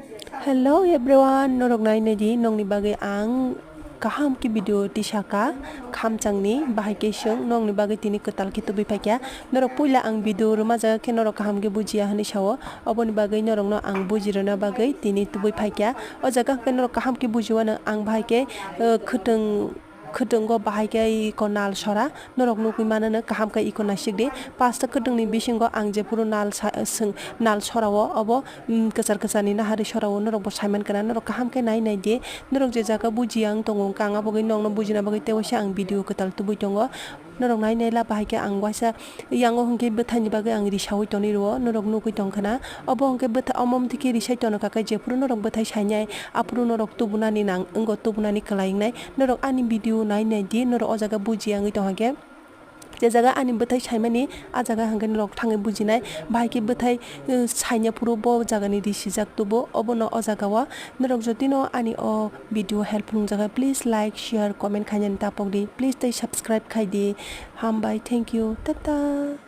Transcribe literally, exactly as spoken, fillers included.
Hello everyone, norok nai nai di, nokni bagwi ang kaham khe video tisaka khamchangni, bahai khe chwng nokni bagwi tini kwtal khe tubui phaikha. Norok puila ang video rwma jaga khe norok kaham khe bujiya hwnwi sao, oboni bagwi norokno ang bujirwna bagwi tini tubui phaikha. O jaga hwnkhe norok kaham khe bujiwano ang bahai khe, eh, khwtwng, khwtwngo bahai khe iko nal sora, norok nugwi mano no kaham khe iko naisik di. Pasta khwtwngni bisingo ang jephuru nal sa-, swng, nal sora o, obo, mm, kwchar kwcharni naharwi sora o, norok bo saiman kana, norok kaham khe nai nai di. Norok je jaga bujiya wng tongo, wngkha ang abogwi nokno bujina bagwi tei waisa ang video kwtal tubui tongo. Norok nai nai la bahai khe ang waisa yango hwnkhe bwthaini bagwi ang risaui tonwi rwo, norok nugwi tongkha na. Obo hwnkhe bwtha-, omo mtwi khe risai tono kha khe jephuru norok bwthai sainai, aphuru norok tubunani nang wngwi tubunani kwlai wngnai. Norok ani video nai nai di, norok o jaga bujiya wngwi tongkha khe. Je jaga ani bwthai saimani, a jaga hwnkhe norok thangwi bujinai. Bahai khe bwthai, uh, saina phuru bo jagani risijak tubu, obono o jaga o. Norok jotino ani o video help nungjaga, please like, share, comment khainani tapok di. Please tei subscribe khai di. Hambai, thank you, tata.